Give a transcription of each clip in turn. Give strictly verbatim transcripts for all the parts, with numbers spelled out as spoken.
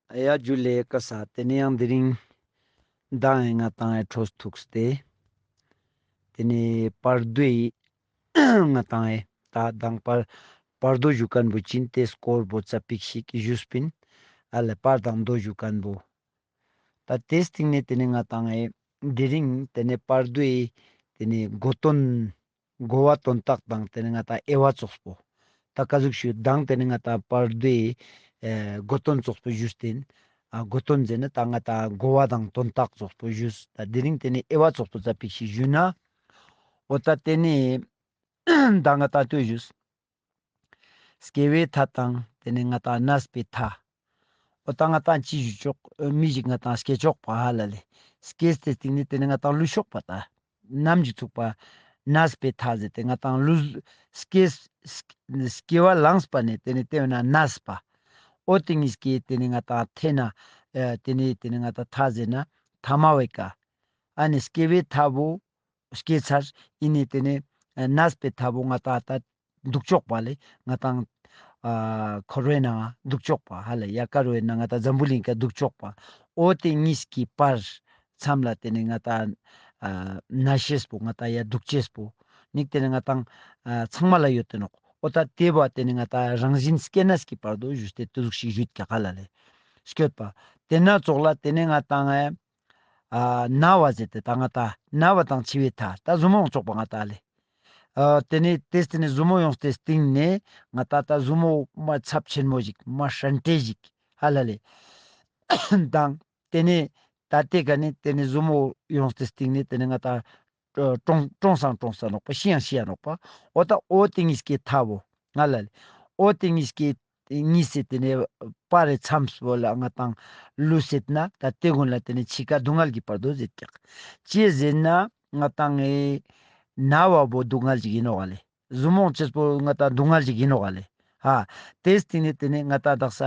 ཡ་ཇུ་ལེ་ཀ་ས། ཏེ་ནེ་ཡང་དེ་རིང་མདང་ཨེ་ང་ཏང་ཨེ་འཕྲོ་ཐུགས་ཏེ། ཏེ་ནེ་བར་དོའི་ང་ཏང་ཨེ་ད་མདང་བར་བར་དོ་ཞུ་ཁན་བོ་ཅིན་ཏེ་སྐོར་བོ་ཙ་པིག་ཞིག་ཞུས་པིན། ཨ་ལེ་བར་དང་དོ་ཞུ་ཁན་བོ། ད་ཏེ་སྟིང་ནེ་ཏེ་ནེ་ང་ཏང་ཨེ་དེ་རིང་ཏེ་ནེ་བར་དོའི་ཏེ་ནེ་གོ་དོན་གོ་བ་དོན་དག་དང་ཏེ་ནེ་ང་ཏང་དབྱེ་བ་ཙོགས་པོ། ད་ཀ་ཟུག་ཞུ་དང་ཏེ་ནེ་ང་ཏང་བར་དོའི་ཨེ་གོ་དོན་ཙོགས་པོ་ཞུས་ཏེ་ཨིན། ཨ་གོ་དོན་ཟེར་ན་ད་ང་ཏང་གོ་བ་དང་དོན་དག་ཙོགས་པོ་ཞུས། ད་དེ་རིང་ཏེ་ནེ་དབྱེ་བ་ཙོགས་པོ་ཙ་པིག་ཞིག་ཞུ་ན། འོ་ད་ཏེ་ནེ་ད་ང་ཏང་ལྟོས་ཞུས། སྐྱེ་བའི་མཐའ་དང་ཏེ་ནེ་ང་ཏང་གནས་པའི་མཐའ། འོ་ད་ང་ཏང་ཅི་ཞུ་ཆོག་མི་ཞིག་ང་ཏང་སྐྱེ་ཆོག་པ་ཧ་ལ་ལེ། སྐྱེས་ཏེ་སྟིང་ནེ་ཏེ་ནེ་ང་ཏང་ལུས་ཤོག་པ་ད། ནམ་ཞིག་ཚུགས་པ་གནས་པའི་མཐའ་ཟེར་ཏེ་ང་ཏང་ལུས་སྐྱེས་སྐྱེ་བ་ལངས་པ་ནེ་ཏེ་ནེ་ཏེ་བས་ན་གནས་པ། འོ་ཏེ་ཉིས་ཀའི་ཏེ་ནེ་ང་ཏང་ཐེ་ན་ཨེ་ཏེ་ནེ་ཏེ་ནེ་ང་ཏང་མཐའ་ཟེར་ན་ཐ་མ་བའི་ཀ། ཨ་ནི་སྐྱེ་བའི་མཐའ་བོ་སྐྱེ་ཚར་ཨིན་ནེ་ཏེ་ནེ་ཨེ་གནས་པའི་མཐའ་བོ་ང་ཏང་ད་འདུག་ཆོག་པ་ལེ། ང་ཏང་ཨ་འཁོར་བའི་ནང་འདུག་ཆོག་པ་ཧ་ལ་ཡ་དཀར་བོའི་ནང་ང་ཏང་འཛམ་བུ་གླིང་ཀ་འདུག་ཆོག་པ། འོ་ཏེ་ཉིས་ཀི་བར་མཚམས་ལ་ཏེ་ནེ་ང་ཏང་ཨ་གནས་ཤེས་པོ་ང་ཏང་ཡ་འདུག་ཅེས་པོ་ཉིས་ཀ་ཏེ་ནེ་ང་ཏང་ཨ་ཚང་མ་ལ་ཡོད་དེ་ནོག། འོ་ད་ཏེ་བོ་ཏེ་ནེ་ང་ཏང་རང་བཞིན་སྐྱེ་གནས་ཀྱི་བར་དོ་ཞུས་ཏེ་ཏེ་ཟུག་ཞིག་ཞུས་ཀྱག་ཧ་ལ་ལེ། སྐྱོད་པ། ཏེ་ན་ཙོགས་ལ་ཏེ་ནེ་ང་ཏང་ཨེ་ཨ་ན་བ་ཟེར་ཏེ་ད་ང་ཏང་ན་བ་དང་འཆི་བའི་མཐའ་ད་ཟུར་མོ་ཡོང་ཆོག་པ་ང་ཏང་ལེ། ཨ་ཏེ་ནེ་ཏེས་ཏེ་ནེ་ཟུར་མོ་ཡོངས་ཏེ་སྟིང་ནེ་ང་ཏང་ད་ཟུར་མོ་མ་ཚབས་ཆེན་མོ་ཞིག་མ་ཧྲན་ཏེ་ཞིག་ཧ་ལ་ལེ། དང་ཏེ་ནེ་ད་ཏེ་ཀ་ནེ་ཏེ་ནེ་ཟུར་མོ་ཡོངས་ཏེ་སྟིང་ནེ་ཏེ་ནེ་ང་ཏང་ཨ་གྲོངས་གྲོངས་སང་གྲོངས་ས་ནོག་པ་ཤི་ཡང་ཤི་ཡ་ནོག་པ། འོ་ད་འོ་ཏེ་ཉིས་ཀའི་མཐའ་བོ་ང་ལ་ལེ། འོ་ཏེ་ཉིས་ཀའི་ཉིས་སི་ཏེ་ནེ་བར་རི་མཚམས་པོ་ལ་ང་ཏང་ལུས་སེད་ན་ད་ཏེ་གུན་ལ་ཏེ་ནེ་འཆི་ཁ་སྡུག་བསྔལ་གྱི་བར་དོ་ཟེར་ཀྱག། ཅི་ཟེར་ན་ང་ཏང་ཨེ་ན་བ་བོ་སྡུག་བསྔལ་ཞིག་ཨིན་ནོག་ལེ། ཟུར་མོ་ཡོང་ཅེས་པོ་ང་ཏང་སྡུག་བསྔལ་ཞིག་ཨིན་ནོག་ལེ། ཧ། ཏེས་ཏེ་ནེ་ཏེ་ནེ་ང་ཏང་དག་ས་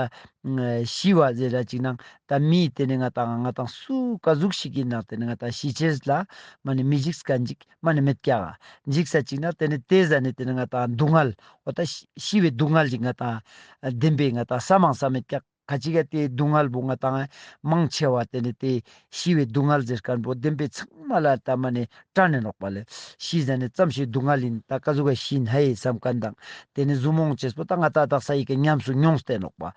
ཤི་བ་ཟེར་ར་ཅིག་ནང་ད་མི་ཏེ་ནེ་ང་ཏང་ང་ཏང་སུ་ཀ་ཟུག་ཞིག་ཨིན་ནང་ཏེ་ནེ་ང་ཏང་ཤི་ཅེས་ལ་མ་ནེ་མི་འཇིགས་ཀ་འཇིགས་མ་ནེ་མེད་ཀྱག། འཇིགས་ས་ཅིག་ན་ཏེ་ནེ་ཏེ་ཟ་ནེ་ཏེ་ནེ་ང་ཏང་སྡུག་བསྔལ་འོ་ད་ཤི་ཤི་བའི་སྡུག་བསྔལ་ཞིག་ང་ཏང་བདེན་པའི་ང་ཏང་ས་མང་ས་མེད་ཀྱག། ཁ་ཅིག་ག་ཏེ་སྡུག་བསྔལ་བོ་ང་ཏང་མང་ཆེ་བ་ཏེ་ནེ་ཏེ་ཤི་བའི་སྡུག་བསྔལ་ཟེར་ཁན་བོ་བདེན་པའི་ཚང་མ་ལ་ད་མ་ནེ་དྲན་ནེ་ནོག་པ་ལེ། ཤི་ཟ་ནེ་ཙམ་ཞིག་སྡུག་བསྔལ་ཨིན་ད་ཀ་ཟུག་ག་ཤི་ཨིན་ཧ་ཡེ་སམ་ཁན་དང་ཏེ་ནེ་ཟུར་མོ་ཡོང་ཅེས་པོ་ད་ང་ཏང་དག་ས་ཡི་གེ་ཉམས་སུ་མྱོངས་ཏེ་ནོག་པ།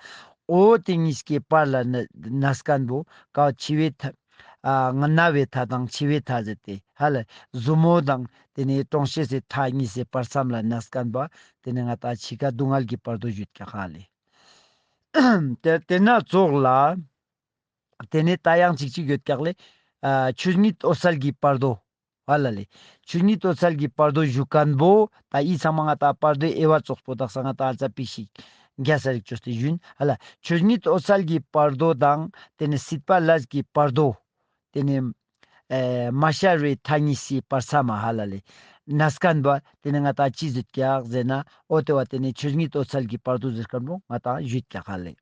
འོ་ཏེ་ཉིས་ཀའི་བར་ལ་ན་གནས་ཁན་བོ་ཀ་འཆི་བའི་མཐའ་ཨ་ང་ན་བའི་མཐའ་དང་འཆི་བའི་མཐའ་ཟེར་ཏེ་ཧ་ལ་ཟུར་མོ་དང་ཏེ་ནེ་གྲོངས་ཤེས་སི་མཐའ་ཉིས་སི་བར་མཚམས་ལ་གནས་ཁན་བོ་ཏེ་ནེ་ང་ཏང་འཆི་ཁ་སྡུག་བསྔལ་གྱི་བར་དོ་ཞུས་ཀྱག་ཧ་ལེ། ཏེ་ཏེ་ན་ཙོགས་ལ། ཏེ་ནེ་ད་ཡང་ཅིག་ཅིག་ཡོད་ཀྱག་ལེ། ཨ་ཆོས་ཉིད་འོད་གསལ་གྱི་བར་དོ། ཧ་ལ་ལེ། ཆོས་ཉིད་འོད་གསལ་གྱི་བར་དོ་ཞུ་ཁན་བོ་ད་འི་ཚང་མ་ང་ཏང་བར་དོའི་དབྱེ་བ་ཙོགས་པོ་དག་ས་ང་ཏང་ཙ་པིག་ཞིག་རྒྱས་ས་རིག་ཅོས་ཏེ་ཞུན་ཧ་ལ། ཆོས་ཉིད་འོད་གསལ་གྱི་བར་དོ་དང་ཏེ་ནེ་སྲིད་པ་ལས་ཀྱི་བར་དོ། ཏེ་ནེ་ཨེ་མ་ཤར་བའི་མཐའ་གཉིས་སི་བར་མཚམས་མ་ཧ་ལ་ལེ། གནས་ཁན་བོ་ཏེ་ནེ་ང་ཏང་ཅི་ཟེར་ཀྱག་ཟེར་ན་འོ་ཏེ་བོ་ཏེ་ནེ་ཆོས་ཉིད་འོད་གསལ་གྱི་བར་དོ་ཟེར་ཁན་བོ་ང་ཏང་ཞུས་ཀྱག་ཧ་ལེ།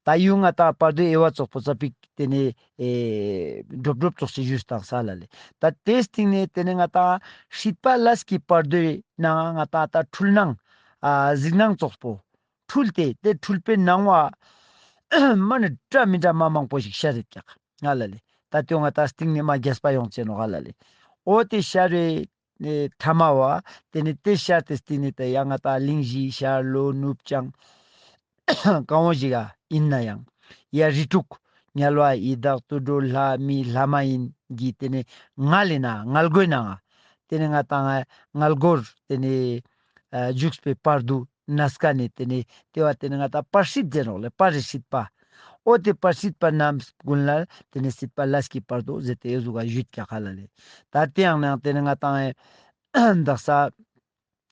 ད་ཡུལ་ང་ཏང་བར་དོའི་དབྱེ་བ་ཙོགས་པོ་ཙ་པིག་ཏེ་ནེ་ཨེ་གྲོབ་གྲོབ་ཙོགས་ཤིག་ཞུས་ཏང་ས་ལ་ལེ། ད་ཏེའི་སྟིང་ནེ་ཏེ་ནེ་ང་ཏང་སྲིད་པ་ལས་ཀྱི་བར་དོའི་ནང་ང་ཏང་ད་འཁྲུལ་སྣང་ཨ་གཟིགས་སྣང་ཙོགས་པོ་འཁྲུལ་ཏེ་ཏེ་འཁྲུལ་པའི་སྣང་བ་མ་ནེ་འདྲ་མི་འདྲ་མ་མང་པོ་ཞིག་ཤར་རེད་ཀྱག་ང་ལ་ལེ། ད་ཏེ་ང་ཏང་སྟིང་ནེ་མ་རྒྱས་པ་ཡོང་ཅེས་ནོག་ང་ལ་ལེ། འོ་ཏེ་ཤར་རེད། ཨེ་ཐ་མ་བ། ཏེ་ནེ་ཏེ་ཤར་ཏེ་སྟིང་ནེ་ཏེ་ཡང་ང་ཏང་གླིང་བཞི་ཤར་ལྷོ་ནུབ་བྱང་གང་བོ་ཞིག་ག་ཨིན་ན་ཡང་། ཡ་རིགས་དྲུག་དམྱལ་བ་ཡི་དྭགས་དུད་འགྲོ་ལྷ་མི་ལྷ་མ་ཡིན་གྱི་ཏེ་ནེ་མངལ་ལི་ན་མངལ་སྒོའི་ནང་ང་། ཏེ་ནེ་ང་ཏང་མངལ་སྒོར་ཏེ་ནེ་ཨ་འཇུག་པའི་བར་དུ་གནས་ཁན་ནི་ཏེ་ནེ་ཏེ་བ་ཏེ་ནེ་ང་ཏང་བར་སྲིད་ཟེར་ནོག་ལེ། བར་རི་སྲིད་པ། འོ་ཏེ་བར་སྲིད་པ་རྣམས་ཀུན་ལ་ཏེ་ནེ་སྲིད་པ་ལས་ཀྱི་བར་དོ་ཟེར་ཏེ་འི་ཟུག་ག་ཞུས་ཀྱག་ཧ་ལ་ལེ། ད་ཏེ་ཡང་ནང་ཏེ་ནེ་ང་ཏང་ཨེ་དག་ས་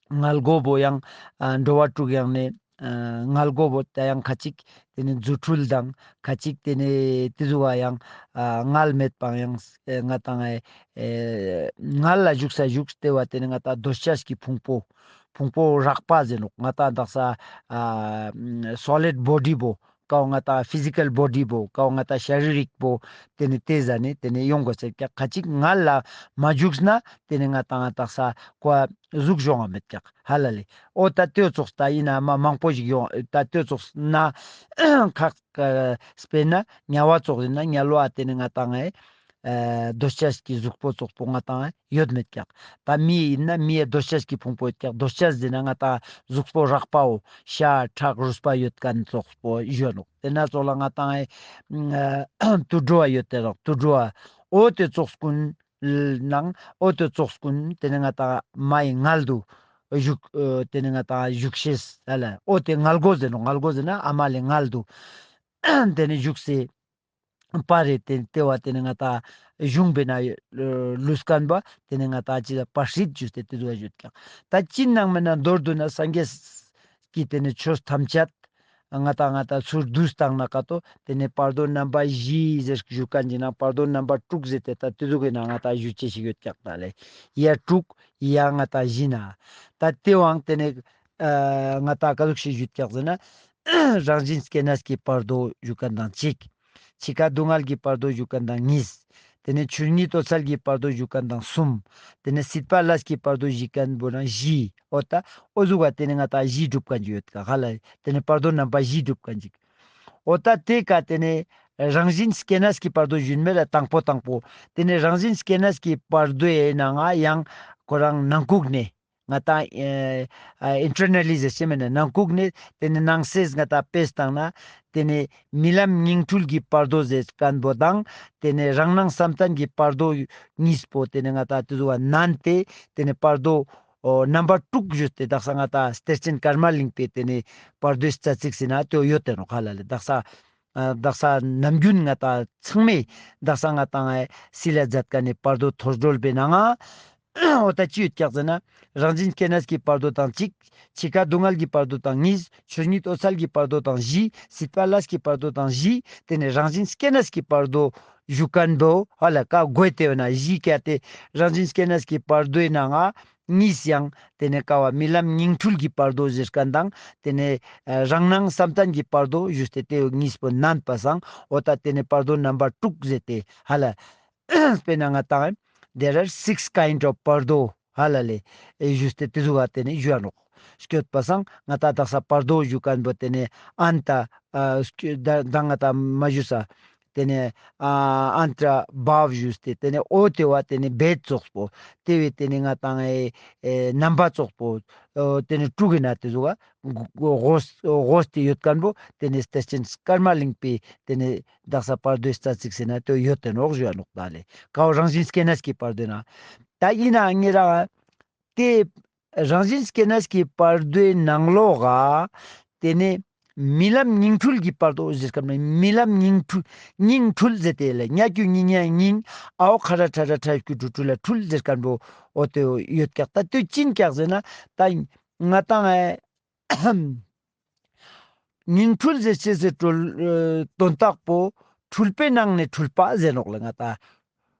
མངལ་སྒོ་བོ་ཡང་ཨ་འགྲོ་བ་དྲུག་ཡང་ནེ་ཨ་མངལ་སྒོ་བོ་ད་ཡང་ཁ་ཅིག་ཏེ་ནེ་རྫུ་འཕྲུལ་དང་ཁ་ཅིག་ཏེ་ནེ་ཏེ་ཟུག་ག་ཡང་ཨ་མངལ་མེད་པའང་ཡང་ཨེ་ང་ཏང་ཨེ་ཨེ་མངལ་ལ་ཞུགས་ས་ཞུགས་ཏེ་བ་ཏེ་ནེ་ང་ཏང་འདོད་ཆགས་ཀྱི་ཕུང་པོ་ཕུང་པོ་རགས་པ་ཟེར་ནོག་ང་ཏང་དག་ས་ཨ་སོ་ལིཌ་བོ་ཌི་བོ། ཀའོ་ང་ཏང་ཕི་ཟི་ཀལ་བོ་ཌི་བོ་ཀའོ་ང་ཏང་ཤ་རི་རིག་བོ་ཏེ་ནེ་ཏེ་ཟ་ནེ་ཏེ་ནེ་ཡོང་གོས་ཟེར་ཀྱག། ཁ་ཅིག་ངལ་ལ་མ་འཇུགས་ན་ཏེ་ནེ་ང་ཏང་ང་དག་ས་ཀོ་ཟུགས་ཡོང་ང་མེད་ཀྱག་ཧ་ལ་ལེ། འོ་ད་ཏེ་ཙོགས་ད་ཨིན་ན་མ་མང་པོ་ཞིག་ཡོང་ད་ཏེ་ཙོགས་ན་ཁག་དཔེར་ན་ཉལ་བ་ཙོགས་ཨིན་ན་ཉལ་བ་ཏེ་ནེ་ང་ཏང་ཨེ་ཨ་རྡོ་ཆས་ཀྱི་གཟུགས་པོ་ཙོགས་པོ་ང་ཏང་ཡོད་མེད་ཀྱག། ད་མི་ཨིན་ན་མིའི་རྡོ་ཆས་ཀྱི་ཕུང་པོ་ཡོད་ཀྱག། རྡོ་ཆས་ཟེར་ན་ང་ཏང་གཟུགས་པོ་རགས་པའོ་ཤ་ཁྲག་རུས་པ་ཡོད་ཁན་ཙོགས་པོ་ཡོད་ནོག། ཏེ་ན་ཙོགས་ལ་ང་ཏང་ཨེ་དུད་འགྲོ་བ་ཡོད་དེ་ནོག། དུད་འགྲོ་བ་འོ་ཏེ་ཙོགས་ཀུན་ནང་འོ་ཏེ་ཙོགས་ཀུན་ཏེ་ནེ་ང་ཏང་མའི་མངལ་དུ་བཞུགས་ཨ་ཏེ་ནེ་ང་ཏང་བཞུགས་ཤེས་ཨ་ལ་འོ་ཏེ་མངལ་སྒོ་ཟེར་ནོག། མངལ་སྒོ་ཟེར་ན་ཨ་མ་ལེ་མངལ་དུ་ཏེ་ནེ་བཞུགས་སེ་པ་རེ་ཏེ་ཏེ་བ་ཏེ་ནེ་ང་ཏང་གཞུང་པེ་ན་ལུས་ཁན་བོ་ཏེ་ནེ་ང་ཏང་ཅི་ལ་པ་ཧྲིད་ཞུས་ཏེ་ཏེ་ཟུག་ཡོད་ཀྱག། ད་ཅི་ནང་མེད་ན་མདོར་བསྡུ་ན་སངས་རྒྱས་ཀྱི་ཏེ་ནེ་ཆོས་ཐམས་ཅད་ང་ཏང་ང་ཏང་ཚུར་བསྡུས་བཏང་ན་ཀ་ཏོ་ཏེ་ནེ་བར་དོ་རྣམ་པ་བཞི་ཟེར་ཞུ་ཁན་ཅིག་ན་བར་དོ་རྣམ་པ་དྲུག་ཟེར་ཏེ་ད་ཏེ་ཟུག་གི་ན་ང་ཏང་ཞུ་ཅེས་ཤིག་ཡོད་ཀྱག་ད་ལེ། ཡ་དྲུག་ཡ་ང་ཏང་བཞི་ན་ད་ཏེ་བོའང་ཏེ་ནེ་ཨ་ང་ཏང་ཀ་ཟུག་ཤིག་ཞུ་ཀྱག་ཟེར་ན་རང་བཞིན་སྐྱེ་གནས་ཀྱི་བར་དོ་ཞུ་ཁན་དང་གཅིག། འཆི་ཁ་སྡུག་བསྔལ་གྱི་བར་དོ་ཞུ་ཁན་དང་གཉིས། ཏེ་ནེ་ཆོས་ཉིད་འོད་གསལ་གྱི་བར་དོ་ཞུ་ཁན་དང་གསུམ། ཏེ་ནེ་སྲིད་པ་ལས་ཀྱི་བར་དོ་ཞུ་ཁན་བོ་ན་བཞི། འོ་ད་འོ་ཟུག་ག་ཏེ་ནེ་ང་ཏང་བཞི་སྒྲུབ་ཁན་ཅིག་ཡོད་ཀྱག་ཧ་ལ་ལེ། ཏེ་ནེ་བར་དོ་རྣམ་པ་བཞི་སྒྲུབ་ཁན་ཅིག། འོ་ད་ཏེ་ཀ་ཏེ་ནེ་རང་བཞིན་སྐྱེ་གནས་ཀྱི་བར་དོ་ཞུན་མེད་ལ་དང་པོ་དང་པོ། ཏེ་ནེ་རང་བཞིན་སྐྱེ་གནས་ཀྱི་བར་དོའི་ནང་ང་ཡང་ཁོ་རང་ནང་ཁུག་ནེ་ང་ཏང་ཨེ་ཨ་ཨིན་ཊར་ནལ་ལི་ཟེར་ཤེས་མེད་ན་ནང་ཁུག་ནེ་ཏེ་ནེ་ནང་གསེས་ང་ཏང་པེས་བཏང་ན་ཏེ་ནེ་རྨི་ལམ་ཉིང་འཁྲུལ་གྱི་བར་དོ་ཟེར་ཁན་བོ་དང་ཏེ་ནེ་རང་སྣང་བསམ་གཏན་གྱི་བར་དོ་གཉིས་པོ་ཏེ་ནེ་ང་ཏང་ཏེ་ཟུག་བ་ནན་ཏེ་ཏེ་ནེ་བར་དོ་འོ་རྣམ་པ་དྲུག་ཞུས་ཏེ་དག་ས་ང་ཏང་གཏེར་ཆེན་ཀརྨ་གླིང་པའི་ཏེ་ནེ་བར་དོའི་རྩ་ཚིག་ཟེར་ན་ཏེ་ཡོད་དེ་ནོག་ཧ་ལ་ལེ། དག་ས་ཨ་དག་ས་ནམ་རྒྱུན་ང་ཏང་ཚང་མས་དག་ས་ང་ཏང་ཨེ་སི་ལ་མཛད་ཁན་ནི་བར་དོ་ཐོས་གྲོལ་བའི་ནང་ང་འོ་ད་ཅི་ཡོད་ཀྱག་ཟེར་ན་རང་བཞིན་སྐྱེ་གནས་ཀྱི་བར་དོ་དང་གཅིག། འཆི་ཁ་སྡུག་བསྔལ་གྱི་བར་དོ་དང་གཉིས། ཆོས་ཉིད་འོད་གསལ་གྱི་བར་དོ་དང་བཞི། སྲིད་པ་ལས་ཀྱི་བར་དོ་དང་བཞི། ཏེ་ནེ་རང་བཞིན་སྐྱེ་གནས་ཀྱི་བར་དོ་ཞུ་ཁན་བོ་ཧ་ལ་ཀ་དགོས་ཏེ་ཡོད་ན་བཞི་ཀ་ཏེ་རང་བཞིན་སྐྱེ་གནས་ཀྱི་བར་དོའི་ནང་ང་གཉིས་ཡང་ཏེ་ནེ་ཀ་བ་རྨི་ལམ་ཉིང་འཁྲུལ་གྱི་བར་དོ་ཟེར་ཁན་དང་ཏེ་ནེ་ཨ་རང་སྣང་བསམ་གཏན་གྱི་བར་དོ་ཞུས་ཏེ་ཏེ་གཉིས་པོ་ནན་པ་སང་འོ་ད་ཏེ་ནེ་བར་དོ་རྣམ་པ་དྲུག་ཟེར་ཏེ་ཧ་ལ་དཔེར་ན་ང་ཏང་there are six kind of བར་དོ་ཧ་ལ་ལེ་ཨེ་ཞུས་ཏེ་ཏེ་ཟུག་ག་ཏེ་ནེ་ཞུ་ཡ་ནོག། སྐྱོད་པ་སང་ང་ཏང་དག་ས་བར་དོ་ཞུ་ཁན་བོ་ཏེ་ནེ་ཨན་ཏ་ཨ་སྐྱོད་ད་ང་ཏང་མ་ཞུ་ས། ཏེ་ནེ་ཨ་ཨན་ཏྲ་བྷའ་བ་ཞུས་ཏེ་ཏེ་ནེ་འོ་ཏེ་བ་ཏེ་ནེ་བེད་ཙོགས་པོ་ཏེ་བས་ཏེ་ནེ་ང་ཏང་ཨེ་ཨེ་རྣམ་པ་ཙོགས་པོ་འོ་ཏེ་ནེ་དྲུག་གི་ན་ཏེ་ཟུག་ག་གོ་གོ་གོས་ཏེ་ཡོད་ཁན་བོ་ཏེ་ནེ་གཏེར་ཆེན་ཀརྨ་གླིང་པའི་ཏེ་ནེ་དག་ས་བར་དོའི་རྩ་ཚིག་ཟེར་ན་ཏེ་ཡོད་དེ་ནོག་ཞུ་ཡ་ནོག་ད་ལེ། ཀའོ་རང་བཞིན་སྐྱེ་གནས་ཀྱི་བར་དོའི་ནང་ད་ཨིན་ན་ངེ་རང་ཏེ་རང་བཞིན་སྐྱེ་གནས་ཀྱི་བར་དོའི་ནང་ལོགས་ཀ་ཏེ་ནེ་རྨི་ལམ་ཉིང་འཁྲུལ་གྱི་བར་དོ་ཟེར་ཁན་ནི་རྨི་ལམ་ཉིང་འཁྲུལ་ཉིང་འཁྲུལ་ཟེར་ཏེ་ལེ་ཉ་ཀྱུ་ཉི་ཉ་ཉིང་ཨའོ་ཁ་ར་ཁྲ་ར་ཁྲ་ཀྱུ་འཁྲུལ་འཁྲུལ་ལ་འཁྲུལ་ཟེར་ཁན་བོ་འོ་ཏེ་ཡོད་ཀྱག། ད་ཏེ་ཅི་ཨིན་ཀྱག་ཟེར་ན་ད་ང་ཏང་ཨེ་ཉིང་འཁྲུལ་ཟེར་ཅེས་སི་དོན་དག་པོ་འཁྲུལ་པའི་ནང་ནེ་འཁྲུལ་པ་ཟེར་ནོག་ལེ། ང་ཏང་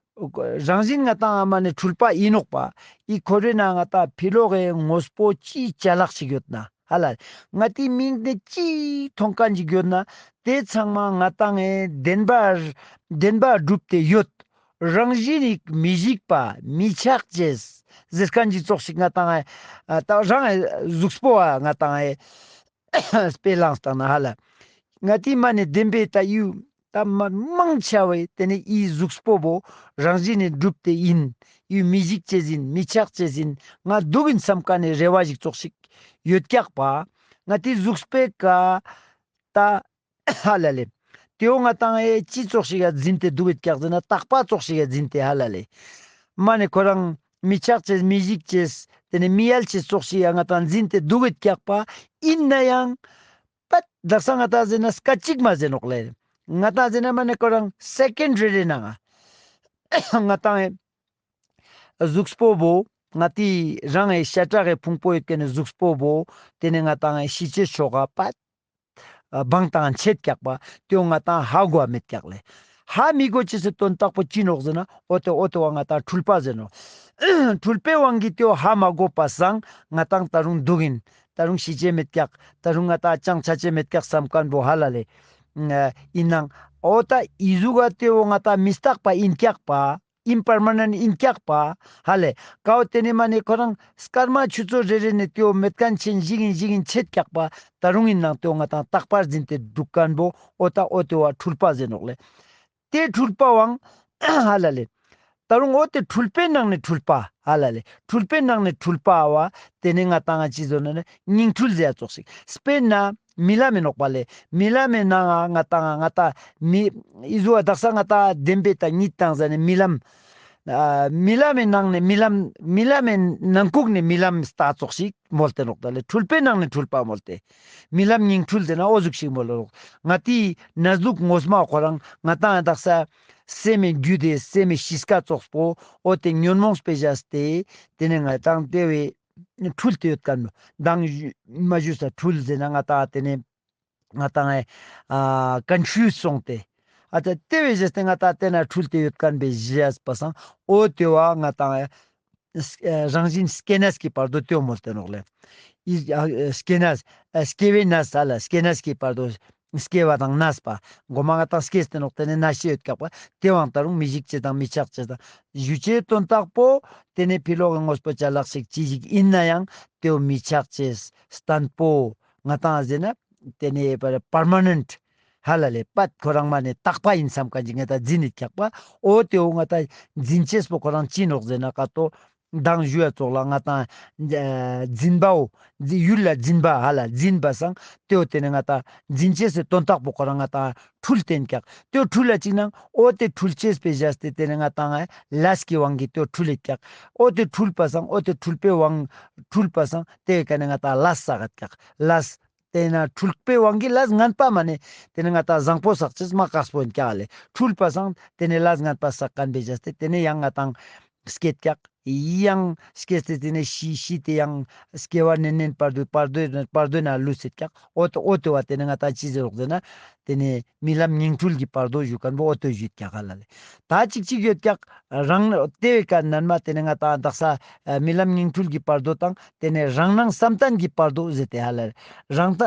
རང་བཞིན་ང་ཏང་ཨ་མ་ནེ་འཁྲུལ་པ་ཨིན་ནོག་པ། འི་ཁོ་རེ་ན་ང་ཏང་ཕི་ལོག་གི་དངོས་པོ་ཅི་ཅ་ལག་ཅིག་ཡོད་ན་ཧ་ལ་ང་ཏིའི་མིག་ནེ་ཅི་མཐོང་ཁན་ཅིག་ཡོད་ན་ཏེ་ཚང་མ་ང་ཏང་ཨེ་བདེན་པ་བདེན་པ་གྲུབ་སྟེ་ཡོད། རང་བཞིན་ནི་མི་ཞིག་པ་མི་ཆགས་ཅེས་ཟེར་ཁན་ཅིག་ཙོགས་ཤིག་ང་ཏང་ཨེ་ད་རང་ཨེ་གཟུགས་པོ་ཨ་ང་ཏང་ཨེ་དཔེ་བླངས་བཏང་ན་ཧ་ལ། ང་ཏིའི་མ་ནེ་བདེན་པའི་ད་ཡུ་ད་མ་མང་ཆེ་བས་ཏེ་ནེ་འི་གཟུགས་པོ་བོ་རང་བཞིན་ནེ་གྲུབ་སྟེ་ཨིན། ཡུ་མི་ཞིག་ཅེས་ཨིན། མི་ཆགས་ཅེས་ཨིན། ང་དུག་ཨིན་སམ་ཁན་ནི་རེ་བ་ཞིག་ཙོགས་ཤིག་ཡོད་ཀྱག་པ། ང་ཏིའི་གཟུགས་པོའི་ཀ་ད་ཧ་ལ་ལེ། ཏེའོ་ང་ཏང་ཨེ་ཅི་ཙོགས་ཤིག་ག་འཛིན་ཏེ་དུག་ཡོད་ཀྱག་ཟེར་ན་རྟག་པ་ཙོགས་ཤིག་ག་འཛིན་ཏེ་ཧ་ལ་ལེ། མ་ནེ་ཁོ་རང་མི་ཆགས་ཅེས་མི་ཞིག་ཅེས་ཏེ་ནེ་མི་ཡལ་ཅེས་ཙོགས་ཤིག་ག་ང་ཏང་འཛིན་ཏེ་དུག་ཡོད་ཀྱག་པ། ཨིན་ན་ཡང་པད་དག་ས་ང་ཏང་ཟེར་ན་སྐད་ཅིག་མ་ཟེར་ནོག་ལེ། ང་ཏང་ཟེར་ན་མ་ནེ་ཁོ་རང་སེ་ཀེན་རེ་རེ་ནང་ང་ང་ཏང་ཨེ་གཟུགས་པོ་བོ་ང་ཏི་རང་ཨེ་ཤ་ཁྲག་གི་ཕུང་པོ་ཡོད་ཁན་ནི་གཟུགས་པོ་བོ་ཏེ་ནེ་ང་ཏང་ཨེ་ཤི་ཅེས་ཆོག་ག་པད་བང་ཏང་ཆད་ཀྱག་པ། ཏེའོ་ང་ཏང་ཧ་གོ་མེད་ཀྱག་ལེ། ཧ་མི་གོ་ཅེས་སི་དོན་དག་པོ་ཅི་ནོག་ཟེར་ན་འོ་ཏེ་འོ་ཏེ་བ་ང་ཏང་འཁྲུལ་པ་ཟེར་ནོག། འཁྲུལ་པའི་དབང་གིས་ཏེའོ་ཧ་མ་གོ་པ་སང་ང་ཏང་ད་རུང་དུག་ཨིན། ད་རུང་ཤི་ཅེས་མེད་ཀྱག། ད་རུང་ང་ཏང་ཅང་ཆ་ཅེས་མེད་ཀྱག་སམ་ཁན་བོ་ཧ་ལ་ལེ། ཨིན་ནང་འོ་ཏ་འི་ཟུག་ག་ཏེ་བོ་ང་ཏང་མི་རྟག་པ་ཨིན་ཀྱག་པ། ཨིམ་པར་མ་ནན་ཨིན་ཀྱག་པ་ཧ་ལེ། ཀའོ་ཏེ་ནེ་མ་ནེ་ཁོ་རང་སྐར་མ་ཆུ་ཚོད་རེ་རེ་ནེ་ཏེ་བོ་མེད་ཁན་ཆེན་ཞིག་ཨིན་ཞིག་ཨིན་ཆེད་ཀྱག་པ། ད་རུང་ཨིན་ནང་ཏེ་བོ་ང་ཏང་རྟག་པར་འཛིན་ཏེ་དུག་ཁན་བོ་འོ་ཏ་འོ་ཏེ་བོ་འཁྲུལ་པ་ཟེར་ནོག་ལེ། ཏེ་འཁྲུལ་པ་བོའང་ཧ་ལ་ལེ། ད་རུང་འོ་ཏེ་འཁྲུལ་པའི་ནང་ནེ་འཁྲུལ་པ་ཧ་ལ་ལེ། འཁྲུལ་པའི་ནང་ནེ་འཁྲུལ་པ་བོ་ཏེ་ནེ་ང་ཏང་ཅི་ཟེར་ནོག་ནི་ཉིང་འཁྲུལ་ཟེར་ཡ་ཙོགས་ཤིག། སྤེར་ན་རྨི་ལམ་མེ་ནོག་པ་ལེ། རྨི་ལམ་མེ་ནང་ང་ང་ཏང་ང་ཏང་མི་འི་ཟུག་ག་དག་ས་ང་ཏང་བདེན་པའི་ཏ་གཉིད་ཏང་ཟ་ནེ་རྨི་ལམ། ཨ་རྨི་ལམ་མེ་ནང་ནེ་རྨི་ལམ་རྨི་ལམ་མེ་ནང་ཁུག་ནེ་རྨི་ལམ་ལྟ་ཙོགས་ཤིག་མོལ་ཏེ་ནོག་ཏ་ལེ། འཁྲུལ་པའི་ནང་ནེ་འཁྲུལ་པ་མོལ་ཏེ། རྨི་ལམ་ཉིང་འཁྲུལ་ཟེར་ན་འོ་ཟུག་ཤིག་མོལ་ལ་ནོག། ང་ཏིའི་གནས་ལུགས་ངོ་མ་ཁོ་རང་ང་ཏང་དག་ས་སེམས་མེ་རྒྱུད་དེ་སེམས་མེ་གཤིས་ཀ་ཙོགས་པོ་འོ་ཏེ་ཉོན་མོངས་པེ་ཞག་སྟེ་ཏེ་ནེ་ང་ཏང་ཏེ་བོའི་འཁྲུལ་ཏེ་ཡོད་ཁན་བོ་མདང་ཞུ་མ་ཞུས་ས་འཁྲུལ་ཟེར་ན་ང་ཏང་ཏེ་ནེ་ང་ཏང་ཨེ་ཨ་ཀོན་ཕིའུ་སི་སོང་སྟེ་ཨ་ཏ་ཏེ་བོའི་ཞག་སྟེ་ང་ཏང་ཏེ་ན་འཁྲུལ་ཏེ་ཡོད་ཁན་བོའི་ཞག་པ་སང་འོ་ཏེ་བོ་ང་ཏང་ཨེ་ཨ་རང་བཞིན་སྐྱེ་གནས་ཀྱི་བར་དོ་ཏེ་བོ་མོལ་ཏེ་ནོག་ལེ། ཨི་ཨ་སྐྱེ་གནས་ཨ་སྐྱེ་བའི་གནས་ཧ་ལ་སྐྱེ་གནས་ཀྱི་བར་དོ་སྐྱེ་བ་དང་གནས་པ། གོ་མ་ང་ཏང་སྐྱེས་ཏེ་ནོག་ཏེ་ནེ་གནས་ཤེས་ཡོད་ཀྱག་པ། ཏེ་བོའང་ད་རུང་མི་ཞིག་ཅེས་དང་མི་ཆགས་ཅེས་དང་ཞུ་ཅེས་དོན་དག་པོ་ཏེ་ནེ་ཕི་ལོག་གི་དངོས་པོ་ཅ་ལག་ཞིག་ཅི་ཞིག་ཨིན་ནའང་ཏེ་བོ་མི་ཆགས་ཅེས་བརྟན་པོ་ང་ཏང་ཟེར་ན་ཏེ་ནེ་པར་མ་ནན་ཧ་ལ་ལེ་པད་ཁོ་རང་མ་ནེ་རྟག་པ་ཨིན་སམ་ཁན་ཅིག་ང་ཏང་འཛིན་ནེ་ཀྱག་པ། འོ་ཏེ་བོ་ང་ཏང་འཛིན་ཅེས་པོ་ཁོ་རང་ཅི་ནོག་ཟེར་ན་ཀ་ཏོ་མདང་ཞུ་ཡ་ཙོགས་ལ་ང་ཏང་ཨ་འཛིན་པའོ། འཛི་ཡུལ་ལ་འཛིན་པ་ཧ་ལ་འཛིན་པ་སང་ཏེ་བོ་ཏེ་ནེ་ང་ཏང་འཛིན་ཅེས་སི་དོན་དག་པོ་ཁོ་རང་ང་ཏང་འཁྲུལ་ཏེ་ཨིན་ཀྱག། ཏེ་བོ་འཁྲུལ་ལ་ཅིག་ནང་འོ་ཏེ་འཁྲུལ་ཅེས་པེ་ཞག་སྟེ་ཏེ་ནེ་ང་ཏང་ལས་ཀྱི་དབང་གིས་ཏེ་བོ་འཁྲུལ་ལེ་ཀྱག། འོ་ཏེ་འཁྲུལ་པ་སང་འོ་ཏེ་འཁྲུལ་པའི་དབང་འཁྲུལ་པ་སང་ཏེ་བོའི་ཀ་ནེ་ང་ཏང་ལས་བསགས་ཀྱག་ལས། ཏེ་ན་འཁྲུལ་པའི་དབང་གིས་ལས་ངན་པ་མ་ནེ་ཏེ་ནེ་ང་ཏང་བཟང་པོ་བསགས་ཅེས་མ་དཀགས་པོ་ཨིན་ཀྱག་ལེ། འཁྲུལ་པ་སང་ཏེ་ནེ་ལས་ངན་པ་བསགས་ཁན་བེ་ཞག་སྟེ་ཏེ་ནེ་ཡང་ང་ཏང་སྐྱེད་ཀྱག། ཡང་སྐྱེས་ཏེ་ཏེ་ནེ་ཤི་ཤི་སྟེ་ཡང་སྐྱེ་བ་ནེ་ནེ་བར་དོ་བར་དོ་བར་དོ་ན་ལུས་སེད་ཀྱག། འོ་ཏེ་འོ་ཏེ་བོ་ཏེ་ནེ་ང་ཏང་ཅི་ཟེར་རོག་ཟེར་ན་ཏེ་ནེ་རྨི་ལམ་ཉིང་འཁྲུལ་གྱི་བར་དོ་ཞུ་ཁན་བོ་འོ་ཏེ་ཞུ་ཀྱག་ཧ་ལ་ལེ། ད་ཅིག་ཅིག་ཡོད་ཀྱག། རང་ཏེ་བོའི་ཀ་ནན་མ་ཏེ་ནེ་ང་ཏང་དག་ས་རྨི་ལམ་ཉིང་འཁྲུལ་གྱི་བར་དོ་དང་ཏེ་ནེ་རང་སྣང་བསམ་གཏན་གྱི་བར་དོ་ཟེར་ཏེ་ཧ་ལ་ལེ། རང་ད་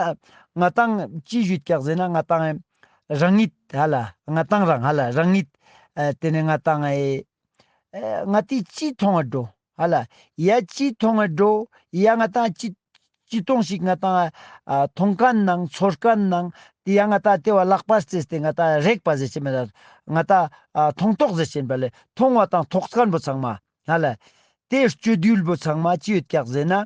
ང་ཏང་ཅི་ཞུ་ཀྱག་ཟེར་ན་ང་ཏང་རང་ཉིད་ཧ་ལ་ང་ཏང་རང་ཧ་ལ་རང་ཉིད་ཨ་ཏེ་ནེ་ང་ཏང་ཨེ་ཨེ་ང་ཏི་ཅི་ཐོང་ང་འགྲོ་ཧ་ལ་ཡ་ཅི་ཐོང་ང་འགྲོ་ཡ་ང་ཏང་ཅི་ཅི་ཐོང་ཞིག་ང་ཏང་ཨ་ཐོང་ཁན་ནང་ཚོར་ཁན་ནང་ཏེ་ཡ་ང་ཏང་ཏེ་བོ་ལག་པ་རྩེས་ཏེ་ང་ཏང་རེག་པ་ཟེར་ཅེས་མེད་ད་ང་ཏང་ཨ་ཐོང་ཐོག་ཟེར་ཅེས་པ་ལེ། ཐོང་བ་དང་ཐོགས་ཁན་བོ་ཚང་མ་ཧ་ལ་ཏེ་སྤྱོད་ཡུལ་བོ་ཚང་མ་ཅི་ཡོད་ཀྱག་ཟེར་ན།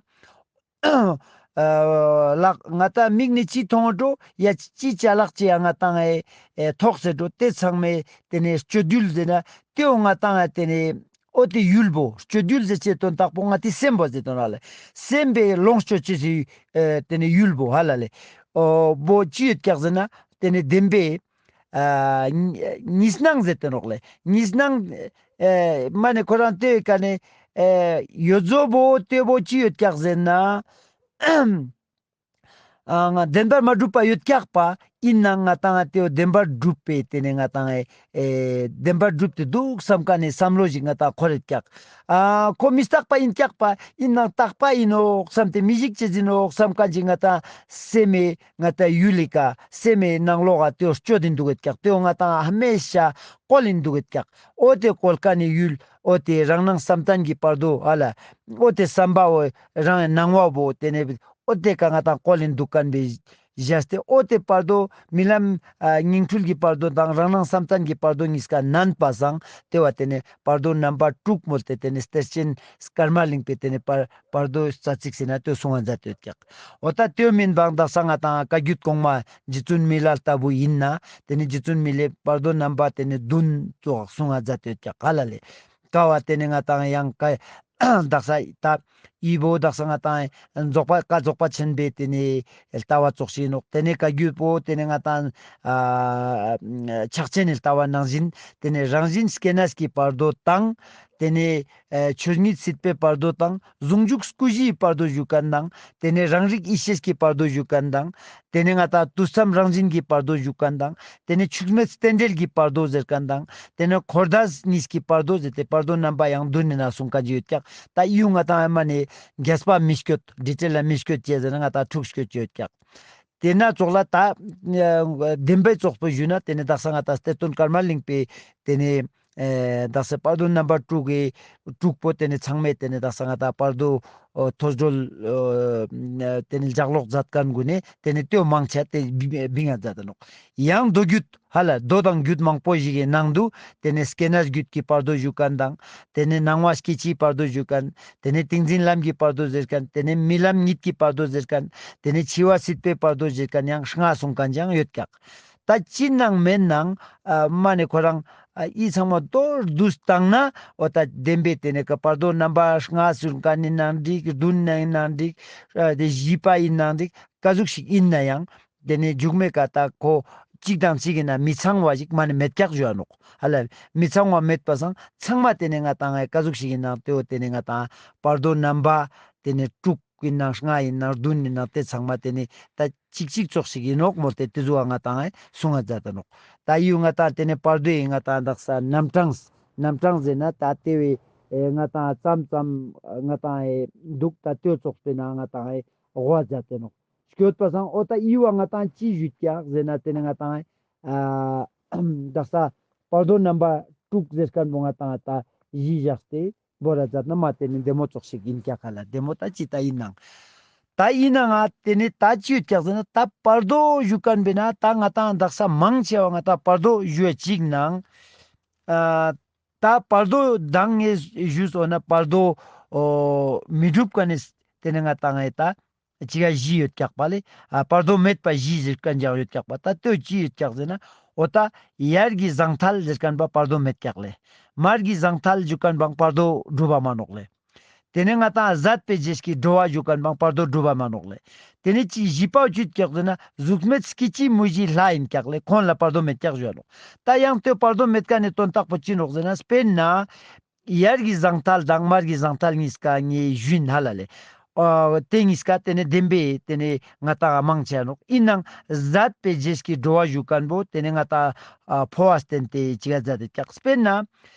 ཨ་ལག་ང་ཏང་མིག་ནེ་ཅི་ཐོང་འགྲོ་ཡ་ཅི་ཅ་ལག་ཅི་ཡ་ང་ཏང་ཨེ་ཨེ་ཐོགས་སེ་འགྲོ་ཏེ་ཚང་མའི་ཏེ་ནེ་སྤྱོད་ཡུལ་ཟེར་ན་ཏེ་བོ་ང་ཏང་ཨེ་ཏེ་ནེ་འོ་ཏེ་ཡུལ་བོ་སྤྱོད་ཡུལ་ཟེར་ཅེས་དོན་དག་པོ་ང་ཏི་སེམས་པོ་ཟེར་དོན་ར་ལེ། སེམས་པའི་ལོངས་སྤྱོད་ཅེས་སི་ཨེ་ཏེ་ནེ་ཡུལ་བོ་ཧ་ལ་ལེ། འོ་བོ་ཅི་ཡོད་ཀྱག་ཟེར་ན་ཏེ་ནེ་བདེན་པའི་ཨ་གཉིས་སྣང་ཟེར་ཏེ་ནོག་ལེ། གཉིས་སྣང་ཨེ་མ་ནེ་ཁོ་རང་ཏེ་བོའི་ཀ་ནེ་ཨེ་ཡོད་ཟོ་བོ་ཏེ་བོ་ཅི་ཡོད་ཀྱག་ཟེར་ན། ཨ་ང་བདེན་པར་མ་གྲུབ་པ་ཡོད་ཀྱག་པ། ཨིན་ནའང་ང་ཏང་ཏེ་བོ་བདེན་པར་གྲུབ་པའི་ཏེ་ནེ་ང་ཏང་ཨེ་ཨེ་བདེན་པར་གྲུབ་སྟེ་འདུག་སམ་ཁན་ནི་སམ་བློ་ཞིག་ང་ཏང་འཁོར་རེད་ཀྱག། ཨ་ཁོ་མི་རྟག་པ་ཨིན་ཀྱག་པ། ཨིན་ནའང་རྟག་པ་ཨིན་ནོག་སམ་སྟེ་མི་ཞིག་ཅེས་ཨིན་ནོག་སམ་ཁན་ཞིག་ང་ཏང་སེམས་མེ་ང་ཏང་ཡུལ་ལི་ཀ་སེམས་མེ་ནང་ལོགས་ཀ་ཏེ་བོ་སྤྱོད་དེ་འདུག་གེད་ཀྱག། ཏེ་བོ་ང་ཏང་ཧ་མེ་ཤ་བཀོལ་ཨིན་འདུག་གེད་ཀྱག། འོ་ཏེ་བཀོལ་ཁན་ནི་ཡུལ་འོ་ཏེ་རང་སྣང་བསམ་གཏན་གྱི་བར་དོ་ཧ་ལ་འོ་ཏེ་བསམ་པ་བོ་རང་སྣང་བ་བོ་ཏེ་ནེ་འོ་ཏེ་ཀ་ང་ཏང་བཀོལ་ཨིན་འདུག་ཁན་བེ་ཞག་སྟེ་འོ་ཏེ་བར་དོ་རྨི་ལམ་ཨ་ཉིང་འཁྲུལ་གྱི་བར་དོ་དང་རང་སྣང་བསམ་གཏན་གྱི་བར་དོ་གཉིས་ཀ་ནན་པ་སང་ཏེ་བོ་ཏེ་ནེ་བར་དོ་རྣམ་པ་དྲུག་མོལ་ཏེ་ཏེ་ནེ་གཏེར་ཆེན་ཀརྨ་གླིང་པའི་ཏེ་ནེ་བར་བར་དོ་རྩ་ཚིག་ཟེར་ན་ཏེ་གསུང་ང་མཛད་དེ་ཡོད་ཀྱག། འོ་ད་ཏེ་མིན་པ་དག་ས་ང་ཏང་བཀའ་བརྒྱུད་གོང་མ་རྗེ་བཙུན་མི་ལ་ལྟ་བུ་ཨིན་ན་ཏེ་ནེ་རྗེ་བཙུན་མི་ལའི་བར་དོ་རྣམ་པ་ཏེ་ནེ་བདུན་ཙོགས་གསུང་ང་མཛད་དེ་ཡོད་ཀྱག་ཧ་ལ་ལེ། ཀ་བོ་ཏེ་ནེ་ང་ཏང་ཡང་ཀ་དག་ས་ད་འི་བོ་དག་ས་ང་ཏང་རྫོགས་པ་ཀ་རྫོགས་པ་ཆེན་པོའི་ཏེ་ནེ་ལྟ་བ་ཙོགས་ཤིག་ཨིན་ནོག། ཏེ་ནེ་བཀའ་བརྒྱུད་པོ་ཏེ་ནེ་ང་ཏང་ཨ་ཕྱག་ཆེན་ནི་ལྟ་བ་ནང་བཞིན་ཏེ་ནེ་རང་བཞིན་སྐྱེ་གནས་ཀྱི་བར་དོ་དང་ཏེ་ནེ་ཨེ་ཆོས་ཉིད་སྲིད་པའི་བར་དོ་དང་ཟུང་འཇུག་སྐུ་བཞིའི་བར་དོ་ཞུ་ཁན་དང་ཏེ་ནེ་རང་རིག་ཡེ་ཤེས་ཀྱི་བར་དོ་ཞུ་ཁན་དང་ཏེ་ནེ་ང་ཏང་དུས་མཚམས་རང་བཞིན་གྱི་བར་དོ་ཞུ་ཁན་དང་ཏེ་ནེ་འཆུག་མེད་རྟེན་འབྲེལ་གྱི་བར་དོ་ཟེར་ཁན་དང་ཏེ་ནེ་འཁོར་འདས་གཉིས་ཀྱི་བར་དོ་ཟེར་ཏེ་བར་དོ་རྣམ་པ་ཡང་བདུན་ནི་ནང་གསུང་ཁན་ཅིག་ཡོད་ཀྱག། ད་འི་བོ་ང་ཏང་ཨ་མ་ནེ་རྒྱས་པ་མི་སྐྱོད་ཌི་ཊེལ་ལ་མི་སྐྱོད་ཅེས་ཟེར་ན་ང་ཏང་འཁྲུག་སྐྱོད་ཅེས་ཡོད་ཀྱག། ཏེ་ན་ཙོགས་ལ་ཏ་ཨ་དེན་པའི་ཙོགས་པོ་ཞུས་ན་ཏེ་ནེ་དག་ས་ང་ཏང་གཏེར་སྟོན་ཀརྨ་གླིང་པའི་ཏེ་ནེ་ཨེ་དག་ས་བར་དོ་རྣམ་པ་དྲུག་གི་དྲུག་པོ་ཏེ་ནེ་ཚང་མས་ཏེ་ནེ་དག་ས་ང་ཏང་བར་དོ་ཨོ་ཐོས་གྲོལ་ཨོ་ཏེ་ནེ་ལྗགས་ཀློག་མཛད་མཁན་གུན་ནི་ཏེ་ནེ་ཏེའོ་མང་ཆེ་ཏེ་བི་བི་ང་མཛད་དེ་ནོག། ཡང་མདོ་རྒྱུད་ཧ་ལ་མདོ་དང་རྒྱུད་མང་པོ་ཞིག་གི་ནང་དུ་ཏེ་ནེ་སྐྱེ་གནས་རྒྱུད་ཀྱི་བར་དོ་ཞུ་མཁན་དང་ཏེ་ནེ་སྣང་བ་སྐྱེ་འཆིའི་བར་དོ་ཞུ་མཁན། ཏེ་ནེ་ཏིང་འཛིན་ལམ་གྱི་བར་དོ་ཟེར་མཁན། ཏེ་ནེ་རྨི་ལམ་གཉིད་ཀྱི་བར་དོ་ཟེར་མཁན། ཏེ་ནེ་འཆི་བ་སྲིད་པའི་བར་དོ་ཟེར་མཁན་ཡང་ལྔ་གསུང་མཁན་ཅིག་ཡོད་ཀྱག། ཏ་ཅི་ནང་མེད་ནང་ཨ་མ་ནེ་ཁོ་རང་ཨ་འི་ཚང་མ་མདོར་བསྡུས་བཏང་ན་འོ་ཏ་དེན་པའི་ཏེ་ནེ་ཀ་བར་དོ་རྣམ་པ་ལྔ་གསུང་མཁན་ཨིན་ནའང་འགྲིག། བདུན་ཨིན་ནའང་འགྲིག། ཨ་ཏེ་བཞི་པ་ཨིན་ནའང་འགྲིག། ཀ་ཟུག་ཞིག་ཨིན་ནའང་ཏེ་ནེ་མཇུག་མའི་ཀ་ཏ་ཁོ་གཅིག་དང་གཅིག་ཨིན་ན་མི་ཚང་བ་ཞིག་མ་ནེ་མེད་ཀྱག་ཞུའ་ནོག། ཧ་ལ་མི་ཚང་བ་མེད་པ་སང་ཚང་མ་ཏེ་ནེ་ང་ཏང་ཨེ་ཀ་ཟུག་ཞིག་ཨིན་ནའང་ཏེའོ་ཏེ་ནེ་ང་ཏང་བར་དོ་རྣམ་པ་ཏེ་ནེ་དྲུག་ཨིན་ནའང་ལྔ་ཨིན་ནའང་བདུན་ཨིན་ནའང་ཏེ་ཚང་མ་ཏེ་ནེ་ཏ་གཅིག་གཅིག་ཙོགས་ཤིག་ཨིན་ནོག་མོལ་ཏེ་ཏེ་ཟུག་ག་ང་ཏང་ཨེ་གསུང་ང་མཛད་དེ་ནོག། ཏ་འི་ང་ཏང་ཏེ་ནེ་བར་དོའི་ང་ཏང་དག་ས་རྣམ་གྲངས་རྣམ་གྲངས་ཟེར་ན་ཏ་ཏེ་བོའི་ཨེ་ང་ཏང་ཙམ་ཙམ་ང་ཏང་ཨེ་འདུག། ཏ་ཏེ་ཙོགས་པོའི་ནང་ང་ཏང་ཨེ་དབུ་མཛད་དེ་ནོག། སྐྱོད་པ་སང་འོ་ཏ་འི་བོ་ང་ཏང་ཅི་ཞུ་ཀྱག་ཟེར་ན་ཏེ་ནེ་ང་ཏང་ཨ་དག་ས་བར་དོ་རྣམ་པ་དྲུག་ཟེར་མཁན་པོ་ང་ཏང་ཏ་གཞི་བཞག་སྟེ་བོ་ར་མཛད་ན་མ་ཏེ་ནེ་བདེ་མོ་ཙོགས་ཤིག་ཨིན་ཀྱག་ཧ་ལ། བདེ་མོ་ཏ་ཅི་ཏ་ཨིན་ནའང་ཏ་ཨིན་ནའང་ཏེ་ནེ་ཏ་ཅི་ཡོད་ཀྱག་ཟེར་ན་ཏ་བར་དོ་ཞུ་མཁན་པོའི་ནང་ཏ་ང་ཏང་དག་ས་མང་ཆེ་བ་ང་ཏང་བར་དོ་ཞུ་བ་ཅིག་ནང་ཨ་ཏ་བར་དོ་དང་ངས་ཞུས་འོ་ན་བར་དོ་ཨོ་མི་འགྲུབ་མཁན་ནི་ཏེ་ནེ་ང་ཏང་ཨེ་ཏ་ཅི་ག་བཞི་ཡོད་ཀྱག་པ་ལེ། ཨ་བར་དོ་མེད་པ་བཞི་ཟེར་མཁན་ཅིག་ཡོད་ཀྱག་པ། ཏ་ཏེ་ཅི་ཡོད་ཀྱག་ཟེར་ན་འོ་ཏ་ཡར་གྱི་ཟང་ཐལ་ཟེར་མཁན་པ་བར་དོ་མེད་ཀྱག་ལེ། མར་གྱི་ཟང་ཐལ་ཞུ་མཁན་པའང་བར་དོ་འགྲུབ་པ་མ་ནོག་ལེ། ཏེ་ནེ་ང་ཏང་ཟད་པའི་རྗེས་ཀྱི་འགྲོ་བ་ཞུ་མཁན་པའང་བར་དོ་འགྲུབ་པ་མ་ནོག་ལེ། ཏེ་ནེ་ཅི་བཞི་པའོ་ཅི་ཡོད་ཀྱག་ཟེར་ན་གཟུགས་མེད་སྐྱེ་འཆི་མུ་བཞིའི་ལྷ་ཨིན་ཀྱག་ལེ། ཁོང་ལ་བར་དོ་མེད་ཀྱག་ཞུའ་ནོག། ཏ་ཡང་ཏེ་བར་དོ་མེད་མཁན་ནི་དོན་དག་པོ་ཅི་ནོག་ཟེར་ན་དཔེར་ན་ཡར་གྱི་ཟང་ཐལ་དང་མར་གྱི་ཟང་ཐལ་གཉིས་ཀ་ངས་ཞུས་ཧ་ལ་ལེ། ཨ་ཏེ་གཉིས་ཀ་ཏེ་ནེ་བདེན་པའི་ཏེ་ནེ་ང་ཏང་མང་ཆེ་ནོག། ཨིན་ནའང་ཟད་པའི་རྗེས་ཀྱི་འགྲོ་བ་ཞུ་མཁན་པོ་ཏེ་ནེ་ང་ཏང་ཨ་འཕོ་བ་བརྟེན་ཏེ་ཅི་ག་མཛད་དེ་ཀྱག། དཔེར་ན་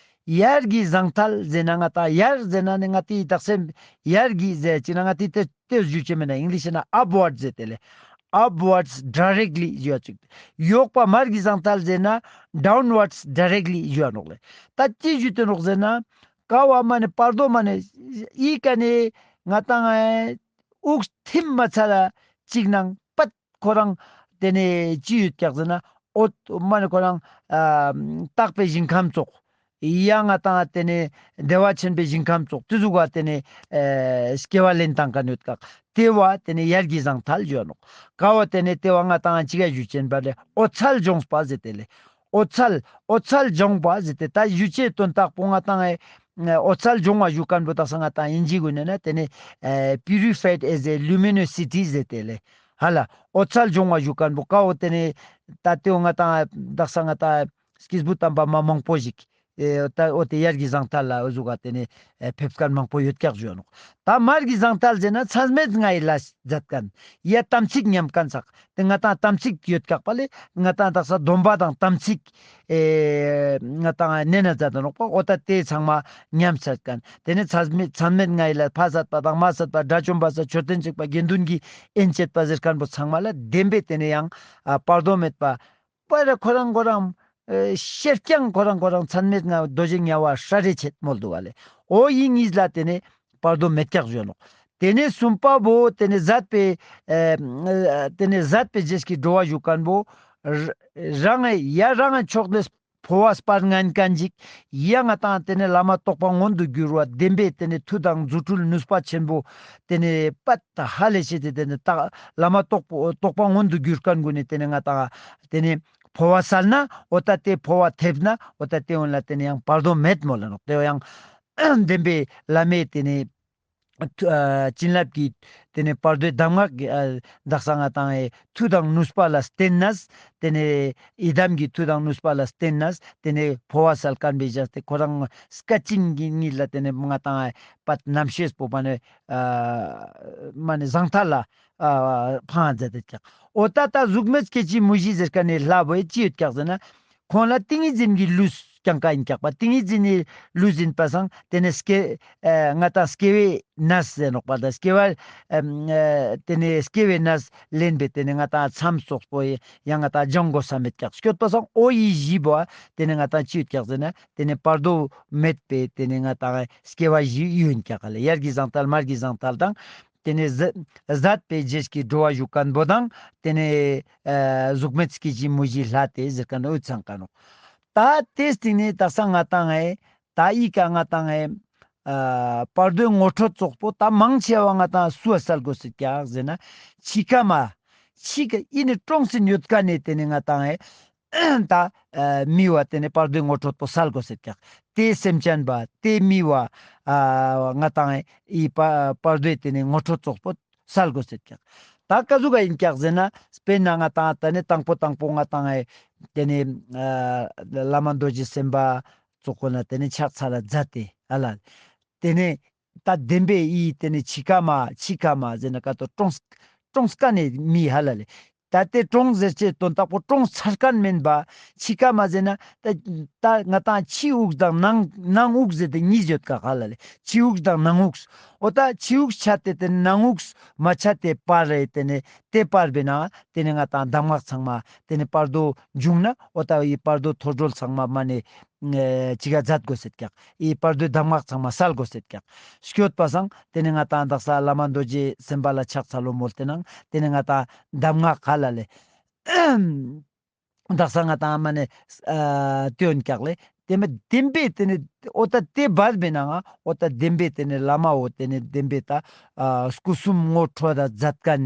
ཡར་གྱི་ཟང་ཐལ་ཟེར་ན་ང་ཏང་ཡར་ཟེར་ན་ནི་ང་ཏི་དག་ས་ཡར་གྱི་ཟེར་ཅིག་ན་ང་ཏི་ཏེ་ཏེ་ཞུ་ཅེས་མེད་ན་ཨིང་ལིཤ་ན་upward ཟེར་ཏེ་ལེ། upwards directly ཞུ་བ་ཅིག། ཡོག་པ་མར་གྱི་ཟང་ཐལ་ཟེར་ན་downwards directly ཞུའ་ནོག་ལེ། ཏ་ཅི་ཞུ་དེ་ནོག་ཟེར་ན་ཀ་བ་མ་ནེ་བར་དོ་མ་ནེ་འི་ཀ་ནེ་ང་ཏང་ཨེ་དབུགས་ཐིམ་མ་ཚར་ལ་ཅིག་ནང་པད་ཁོ་རང་ཏེ་ནེ་ཅི་ཡོད་ཀྱག་ཟེར་ན་འོ་མ་ནེ་ཁོ་རང་ཨ་རྟག་པའི་ཞིང་ཁམས་ཙོགས། ཡང་ང་ཏང་ཏེ་ནེ་བདེ་བ་ཆེན་པོའི་ཞིང་ཁམས་ཙོགས་ཏེ་ཟུག་ག་ཏེ་ནེ་ཨེ་སྐྱེ་བ་ལེན་བཏང་མཁན་ཡོད་ཀྱག། ཏེ་བོ་ཏེ་ནེ་ཡར་གྱི་ཟང་ཐལ་ཞུའ་ནོག། ཀ་བོ་ཏེ་ནེ་ཏེ་བོ་ང་ཏང་ཅི་ག་ཞུ་ཅེན་པ་ལེ་འོད་གསལ་སྦྱོངས་པ་ཟེར་ཏེ་ལེ། འོད་གསལ་འོད་གསལ་སྦྱོང་བ་ཟེར་ཏེ་ཏ་ཞུ་ཅེས་དོན་དག་པོ་ང་ཏང་ཨེ་འོད་གསལ་སྦྱོང་བ་ཞུ་མཁན་པོ་དག་ས་ང་ཏང་ཨིན་ཇི་གུན་ན་ཏེ་ནེ་ཨེ་purified as a luminosity ཟེར་ཏེ་ལེ། ཧ་ལ་འོད་གསལ་སྦྱོང་བ་ཞུ་མཁན་པོ་ཀ་བོ་ཏེ་ནེ་ཏ་ཏེ་བོ་ང་ཏང་དག་ས་ང་ཏང་སྐྱེས་བུ་དམ་པ་མ་མང་པོ་ཞིག་ཨེ་ཏ་འོ་ཏེ་ཡར་གྱི་ཟང་ཐལ་ལ་འོ་ཟུག་ག་ཏེ་ནེ་ཨེ་ཕེབས་མཁན་མང་པོ་ཡོད་ཀྱག་ཞུའ་ནོག། ཏ་མར་གྱི་ཟང་ཐལ་ཟེར་ན་མཚམས་མེད་ལྔའི་ལས་མཛད་མཁན་ཡ་དམ་ཚིག་ཉམས་མཁན་ཚག། ཏེ་ང་ཏང་དམ་ཚིག་ཡོད་ཀྱག་པ་ལེ། ང་ཏང་དག་ས་སྡོམ་པ་དང་དམ་ཚིག་ཨེ་ང་ཏང་ནན་ན་མཛད་དེ་ནོག་པ། འོ་ཏ་ཏེ་ཚང་མ་ཉམས་མཛད་མཁན། ཏེ་ནེ་མཚམས་མེད་མཚམས་མེད་ལྔའི་ལས་ཕ་བསད་པ་དང་མ་བསད་པ་དགྲ་བཅོམ་པ་ས་མཆོད་རྟེན་བརྩིགས་པ་དགེ་འདུན་གྱི་དབྱེན་བྱེད་པ་ཟེར་མཁན་པོ་ཚང་མ་ལ་བདེན་པའི་ཏེ་ནེ་ཡང་ཨ་བར་དོ་མེད་པ། པ་ར་ཁོ་རང་ཁོ་རང་ཨེ་ཤེར་རྐྱང་ཁོ་རང་ཁོ་རང་མཚམས་མེད་ལྔ་རྡོ་རྗེ་དམྱལ་བ་ཧྲ་རེ་ཆེད་མོལ་འདུག་པ་ལེ། འོ་འི་གཉིས་ལ་ཏེ་ནེ་བར་དོ་མེད་ཀྱག་ཞུའ་ནོག། ཏེ་ནེ་གསུམ་པ་བོ་ཏེ་ནེ་ཟད་པའི་ཨེ་ཏེ་ནེ་ཟད་པའི་རྗེས་ཀྱི་འགྲོ་བ་ཞུ་མཁན་པོ་ར་རང་ངི་ཡ་རང་ངི་ཕྱོགས་ནེ་འཕོ་བ་སྤར་ངན་མཁན་ཅིག། ཡ་ང་ཏང་ཏེ་ནེ་བླ་མ་རྟོགས་པ་མངོན་དུ་གྱུར་བ་བདེན་པའི་ཏེ་ནེ་མཐུ་དང་རྫུ་འཕྲུལ་ནུས་པ་ཆེན་པོ་ཏེ་ནེ་པད་ཧ་ལས་ཤེས་ཏེ་ཏེ་ནེ་ཏ་བླ་མ་རྟོགས་པ་རྟོགས་པ་མངོན་དུ་གྱུར་མཁན་གུན་ནི་ཏེ་ནེ་ང་ཏང་ཏེ་ནེ་འཕོ་བ་སལ་ན་འོ་ཏ་ཏེ་འཕོ་བ་ཐེབས་ན་འོ་ཏ་ཏེ་བོ་ལ་ཏེ་ནེ་ཡང་བར་དོ་མེད་མོལ་ལ་ནོག། ཏེ་བོ་ཡང་བདེན་པའི་བླ་མའི་ཏེ་ནེ་ཨ་བྱིན་རླབས་ཀྱི་ཏེ་ནེ་བར་དོའི་གདམས་ངག་གི་ཨ་དག་ས་ང་ཏང་ཨེ་མཐུ་དང་ནུས་པ་ལ་བརྟེན་ནས་ཏེ་ནེ་ཡི་དམ་གྱི་མཐུ་དང་ནུས་པ་ལ་བརྟེན་ནས་ཏེ་ནེ་འཕོ་བ་སལ་མཁན་པའི་ཞག་སྟེ་ཁོ་རང་སྐད་ཅིག་གི་གཉིད་ལ་ཏེ་ནེ་ང་ཏང་ཨེ་པད་རྣམ་ཤེས་པོ་མ་ནེ་ཨ་མ་ནེ་ཟང་ཐལ་ལ་ཨ་འཕང་མཛད་དེ་ཀྱག། འོ་ཏ་ཏ་གཟུགས་མེད་སྐྱེ་འཆི་མུ་བཞི་ཟེར་མཁན་ནི་ལྷ་བོ་ཅི་ཡོད་ཀྱག་ཟེར་ན་ཁོང་ལ་ཏིང་ངེ་འཛིན་གྱི་ལུས་ རྐྱང་ཀ་ཨིན་ཀྱག་པ། ཏིང་ངེ་འཛིན་ནི་ལུས་ཨིན་པ་སང་ཏེ་ནེ་སྐྱེ་ཨ་ང་ཏང་སྐྱེ་བའི་གནས་ཟེར་ནོག་པ། ད་སྐྱེ་བ་ཨ་ཏེ་ནེ་སྐྱེ་བའི་གནས་ལེན་པའི་ཏེ་ནེ་ང་ཏང་མཚམས་སོགས་པོ་ཡང་ང་ཏང་སྦྱང་དགོས་ས་མེད་ཀྱག། སྐྱོད་པ་སང་འོ་ཡི་བཞི་པོ་ཏེ་ནེ་ང་ཏང་ཅི་ཡོད་ཀྱག་ཟེར་ན་ཏེ་ནེ་བར་དོ་མེད་པའི་ཏེ་ནེ་ང་ཏང་སྐྱེ་བ་བཞི་ཡོད་ཀྱག་ལེ། ཡར་གྱི་ཟང་ཐལ་མར་གྱི་ཟང་ཐལ་དང་། ཏེ་ནེ་ཟད་ཟད་པའི་རྗེས་ཀྱི་འགྲོ་བ་ཞུགས་མཁན་པོ་དང་། ཏེ་ནེ་ཨ་གཟུགས་མེད་སྐྱེ་མཆེད་མུ་བཞི་ལྷ་སྟེ་ཟེར་མཁན་འོ་ཚང་ཀ་ནོག། ད་ཏེའི་སྟིང་ནེ་དག་ས་ང་ཏང་ཨེ་ད་ཨི་ཀ་ང་ཏང་ཨེ་ཨ་བར་དོའི་ངོ་སྤྲོད་ཙོགས་པོ་ད་མང་ཆེ་བ་ང་ཏང་སུ་བ་སལ་དགོས་སེད་ཀྱག་ཟེར་ན་འཆི་ཁ་མ་འཆི་ཁ་ཨི་ནེ་གྲོངས་སེ་ཡོད་ཀ་ནེ་ཏེ་ནེ་ང་ཏང་ཨེ་ད་ཨ་མི་བ་ཏེ་ནེ་བར་དོའི་ངོ་སྤྲོད་པོ་སལ་དགོས་སེད་ཀྱག། ཏེ་སེམས་ཅན་པ་ཏེ་མི་བ་ཨ་ང་ཏང་ཨི་བ་བར་དོའི་ཏེ་ནེ་ངོ་སྤྲོད་ཙོགས་པོ་སལ་དགོས་སེད་ཀྱག། ད་ཀ་ཟུག་ག་ཨིན་ཀྱག་ཟེར་ན་དཔེར་ན་ང་ཏང་ཏེ་ནེ་དང་པོ་དང་པོ་ང་ཏང་ཨེ་ཏེ་ནེ་ཨ་བླ་མ་རྡོ་རྗེ་སེམས་དཔའ་ཙོགས་པོ་ན་ཏེ་ནེ་ཕྱག་འཚལ་ལ་མཛད་དེ་ཧ་ལ་ལེ། ཏེ་ནེ་ད་བདེན་པའི་ཨི་ཏེ་ནེ་འཆི་ཁ་མ་འཆི་ཁ་མ་ཟེར་ན་ཀ་ཏོ་གྲོངས་གྲོངས་ཀ་ནེ་མི་ཧ་ལ་ལེ། ད་ཏེ་གྲོངས་ཟེར་ཅེས་དོན་དག་པོ་གྲོངས་ཚར་མཁན་མེན་པ། འཆི་ཁ་མ་ཟེར་ན་ད་ད་ང་ཏང་ཕྱི་དབུགས་དང་ནང་ནང་དབུགས་ཟེར་ཏེ་གཉིས་ཡོད་ཀ་ཧ་ལ་ལེ། ཕྱི་དབུགས་དང་ནང་དབུགས། འོ་ད་ཕྱི་དབུགས་ཆད་དེ་ཏེ་ནང་དབུགས་མ་ཆད་དེ་བར་རེ་ཏེ་ནེ་ཏེ་བར་བེ་ན་ཏེ་ནེ་ང་ཏང་གདམས་ངག་ཚང་མ་ཏེ་ནེ་བར་དོ་བྱུང་ན་འོ་ད་ཨི་བར་དོ་ཐོས་གྲོལ་ཚང་མ་མ་ནེ་ཨེ་ཅི་ག་མཛད་དགོས་སེད་ཀྱག། ཨི་བར་དོའི་གདམས་ངག་ཚང་མ་སལ་དགོས་སེད་ཀྱག། སྐྱོད་པ་སང་ཏེ་ནེ་ང་ཏང་དག་ས་བླ་མ་རྡོ་རྗེ་སེམས་དཔའ་ལ་ཕྱག་འཚལ་ལོ་མོལ་ཏེ་ནང་ཏེ་ནེ་ང་ཏང་གདམས་ངག་ཧ་ལ་ལེ། དག་ས་ང་ཏང་མ་ནེ་ཨ་ཏེ་ཡོད་ཀྱག་ལེ། ཏེ་མེ་བདེན་པའི་ཏེ་ནེ་འོ་ད་ཏེ་བར་བེ་ནང་འོ་ད་བདེན་པའི་ཏེ་ནེ་བླ་མ་འོ་ཏེ་ནེ་བདེན་པའི་ད་ཨ་སྐུ་གསུམ་ངོ་འཕྲོད་ད་མཛད་མཁན་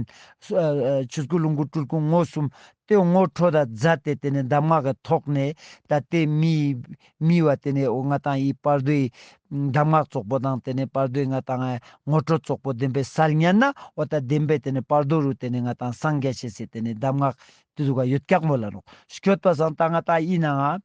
ཨ་ཆོས་སྐུ་ལོངས་སྐུ་སྤྲུལ་སྐུ་ངོ་གསུམ་ཏེ་ངོ་འཕྲོད་ད་མཛད་དེ་ཏེ་ནེ་གདམས་ངག་གི་ཐོག་ནེ་ད་ཏེ་མི་མི་བ་ཏེ་ནེ་འོ་ང་ཏང་ཨི་བར་དོའི་གདམས་ངག་ཙོགས་པོ་དང་ཏེ་ནེ་བར་དོའི་ང་ཏང་ངོ་སྤྲོད་ཙོགས་པོ་བདེན་པའི་སལ་ཉན་ན་འོ་ད་བདེན་པའི་ཏེ་ནེ་བར་དོ་རུ་ཏེ་ནེ་ང་ཏང་སངས་རྒྱས་ཤེས་སི་ཏེ་ནེ་གདམས་ངག་ཏེ་ཟུག་ག་ཡོད་ཀྱག་མོལ་ལ་ནོག། སྐྱོད་པ་སང་ད་ང་ཏང་ཨི་ནང་ང་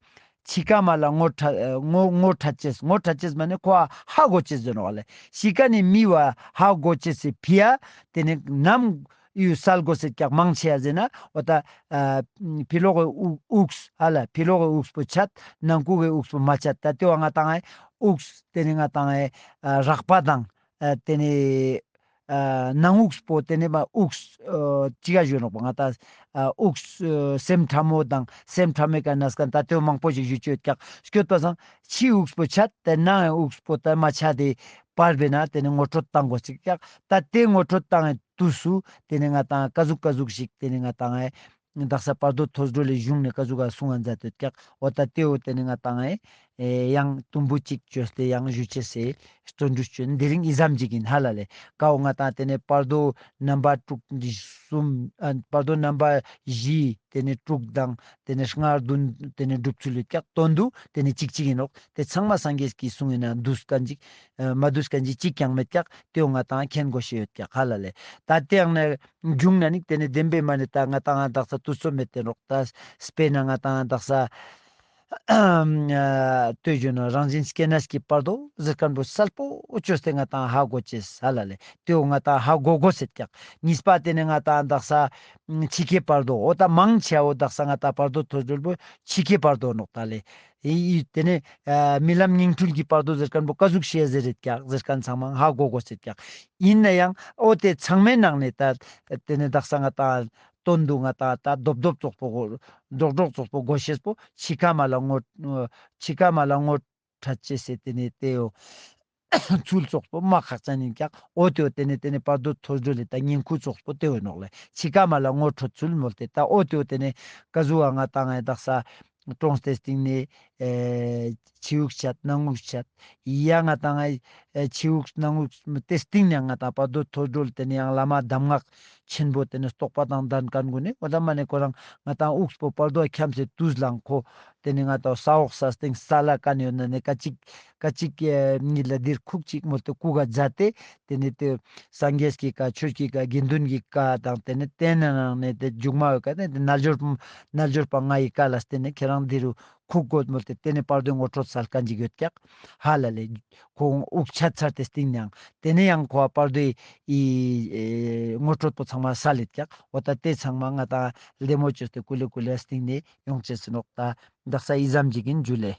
འཆི་ཁ་མ་ལ་ངོ་འཕྲད་ཨ་ངོ་ངོ་འཕྲད་ཅེས་ངོ་འཕྲད་ཅེས་མ་ནེ་ཁོ་ཧ་གོ་ཅེས་ཟེར་ནོག་ལེ། འཆི་ཁ་ནེ་མི་བ་ཧ་གོ་ཅེས་སི་ཕི་ཡ་ཏེ་ནེ་ནམ་ཡུ་སལ་དགོས་སེད་ཀྱག་མང་ཆེ་ཡ་ཟེར་ན་འོ་ད་ཨ་ཕི་ལོག་གི་དབུགས་ཧ་ལ་ཕི་ལོག་གི་དབུགས་པོ་ཆད་ནང་ཁུག་གི་དབུགས་པོ་མ་ཆད་ད་ཏེ་བ་ང་ཏང་ཨེ་དབུགས་ཏེ་ནེ་ང་ཏང་ཨེ་ཨ་རགས་པ་དང་ཨ་ཏེ་ནེ་ཨ་ནང་དབུགས་པོ་ཏེ་ནེ་མ་དབུགས་ཨ་ཅི་ག་ཞུ་ནོག་པ་ང་ཏང་ཨ་དབུགས་ཨ་སེམས་ཕྲ་མོ་དང་སེམས་ཕྲ་མོའི་ཀ་ནས་ཀ་ད་ཏེ་མང་པོ་ཞིག་ཞུ་ཅེས་ཡོད་ཀྱག། སྐྱོད་པ་སང་ཕྱི་དབུགས་པོ་ཆད་དེ་ནང་དབུགས་པོ་ད་མ་ཆད་དེ་བར་བེ་ན་ཏེ་ནེ་ངོ་སྤྲོད་བཏང་དགོས་ཤིག་ཀྱག། ད་ཏེ་ངོ་སྤྲོད་བཏང་ངི་དུས་སུ་ཏེ་ནེ་ང་ཏང་ཀ་ཟུག་ཀ་ཟུག་ཞིག་ཏེ་ནེ་ང་ཏང་ཨེ་དག་ས་བར་དོ་ཐོས་གྲོལ་ལས་གཞུང་ནེ་ཀ་ཟུག་ག་གསུང་ང་མཛད་དེ་ཡོད་ཀྱག། འོ་ད་ཏེ་བོ་ཏེ་ནེ་ང་ཏང་ཨེ་ཡང་དུམ་བུ་གཅིག་བཅོས་ཏེ་ཡང་ཞུ་ཅེས་སི་བརྩོན་འགྲུས་བཅོ་ཡིན། དེ་རིང་ཨི་ཙམ་ཅིག་ཡིན་ཧ་ལ་ལེ། ཀ་བོ་ང་ཏང་ཏེ་ནེ་བར་དོ་རྣམ་པ་དྲུག་གསུམ་ཨ་བར་དོ་རྣམ་པ་བཞི་ཏེ་ནེ་དྲུག་དང་ཏེ་ནེ་ལྔ་བདུན་ཏེ་ནེ་སྒྲུབ་ཚུལ་ཡོད་ཀྱག། དོན་དུ་ཏེ་ནེ་གཅིག་གཅིག་ཡིན་ནོག། ཏེ་ཚང་མ་སངས་རྒྱས་ཀྱི་གསུང་ཡིན་ན་འདུས་མཁན་ཅིག་ཨ་མ་འདུས་མཁན་ཅིག་གཅིག་ཀྱང་མེད་ཀྱག། ཏེ་བོ་ང་ཏང་མཁྱེན་དགོས་ཤེས་ཡོད་ཀྱག་ཧ་ལ་ལེ། ད་ཏེ་ཡང་ནེ་འབྱུང་ན་ནི་ཏེ་ནེ་བདེན་པའི་མ་ནེ་ད་ང་ཏང་དག་ས་དུས་ཚོད་མེད་དེ་ནོག། ད་དཔེར་ན་ང་ཏང་དག་ས་ལྟོས་བརྗོད་ན་རང་བཞིན་སྐྱེ་གནས་ཀྱི་བར་དོ་ཟེར་མཁན་པོ་གསལ་པོ་བཅོས་ཏེ་ང་ཏང་ཧ་གོ་ཅེས་ཧ་ལ་ལེ། ཏེ་བོ་ང་ཏང་ཧ་གོ་དགོས་སེད་ཀྱག། གཉིས་པ་ཏེ་ནེ་ང་ཏང་དག་ས་འཆི་ཁའི་བར་དོ་འོ་ད་མང་ཆེ་བོ་དག་ས་ང་ཏང་བར་དོ་ཐོས་གྲོལ་པོ་འཆི་ཁའི་བར་དོ་ནོག་ད་ལེ། ཨི་ཨི་ཏེ་ནེ་ཨ་རྨི་ལམ་ཉིང་འཁྲུལ་གྱི་བར་དོ་ཟེར་མཁན་པོ་ཀ་ཟུག་ཤེས་ཟེར་རེད་ཀྱག་ཟེར་མཁན་ཚང་མ་ཧ་གོ་དགོས་སེད་ཀྱག། ཡིན་ན་ཡང་འོ་ཏེ་ཚང་མའི་ནང་ནེ་ད་ཏེ་ནེ་དག་ས་ང་ཏང་དོན་དུ་ང་ཏང་ད་རྡོབ་རྡོབ་ཙོགས་པོ་གོ་རྡོག་རྡོག་ཙོགས་པོ་གོ་ཤེས་པོ་འཆི་ཁ་མ་ལ་ངོ་འཆི་ཁ་མ་ལ་ངོ་འཕྲད་ཅེས་སི་ཏེ་ནེ་ཏེ་བོ་ཚུལ་ཙོགས་པོ་མ་ཁག་ཅན་ཡིན་ཀྱག། འོ་ཏེ་བོ་ཏེ་ནེ་ཏེ་ནེ་བར་དོ་ཐོས་གྲོལ་ལས་ད་ཉིང་ཁུ་ཙོགས་པོ་ཏེ་བོ་ནོག་ལེ། འཆི་ཁ་མ་ལ་ངོ་འཕྲོད་ཚུལ་མོལ་ཏེ་ད་འོ་ཏེ་བོ་ཏེ་ནེ་ཀ་ཟུག་ག་ང་ཏང་ངི་དག་ས་གྲོངས་ཏེ་སྟིང་ནེ་ཨེ་ཕྱི་དབུགས་ཆད་ནང་དབུགས་ཆད་ཡ་ང་ཏང་ངི་ཨེ་ཕྱི་དབུགས་ནང་དབུགས་ཏེ་སྟིང་ནེ་ང་ཏང་བར་དོ་ཐོས་གྲོལ་ཏེ་ནེ་ཡང་བླ་མ་གདམས་ངག་ཆེན་པོ་ཏེ་ནེ་རྟོགས་པ་དང་ལྡན་མཁན་གུན་ནི་འོ་ད་མ་ནེ་ཁོ་རང་ང་ཏང་དབུགས་པོ་བར་དོ་འཁྱམས་སེ་དུས་ལ་ཁོ་ཏེ་ནེ་ང་ཏང་ས་འོག་ས་སྟེང་ས་ལ་ཀ་ནེ་ཡོད་ན་ནེ་ཀ་ཅིག་ཀ་ཅིག་ཨེ་ཉིད་ལ་འདིར་ཁུག་ཅིག་མོལ་ཏེ་ཀུ་ག་མཛད་དེ་ཏེ་ནེ་ཏེ་སངས་རྒྱས་ཀྱི་བཀའ་ཆོས་ཀྱི་བཀའ་དགེ་འདུན་གྱི་བཀའ་དང་ཏེ་ནེ་ཏེ་ནེ་ནང་ནེ་ཏེ་མཇུག་མ་བོའི་བཀའ་ཏེ་ནེ་རྣལ་འབྱོར་རྣལ་འབྱོར་པ་ལྔ་ཡི་བཀའ་ལ་བརྟེན་ནས་ཁྱེད་རང་འདི་རུ་ཁུག་དགོས་མོལ་ཏེ་ཏེ་ནེ་བར་དོའི་ངོ་སྤྲོད་སལ་མཁན་ཅིག་ཡོད་ཀྱག་ཧ་ལ་ལེ། ཁོ་དབུགས་ཆད་ཚར་ཏེ་སྟིང་ནེ་ཡང་ཏེ་ནེ་ཡང་ཁོ་བ་བར་དོའི་ཨི་ཨེ་ངོ་སྤྲོད་པོ་ཚང་མ་སལ་ཡོད་ཀྱག། འོ་ད་ཏེ་ཚང་མ་ང་ཏང་ལྡེ་མོ་བཅོས་ཏེ་ཀུ་ལེ་ཀུ་ལེ་སྟིང་ནེ་ཡོང་ཅེས་ཨིན་ནོག། ད་དག་ས་ཨི་ཙམ་ཅིག་ཨིན། ཇུ་ལེ།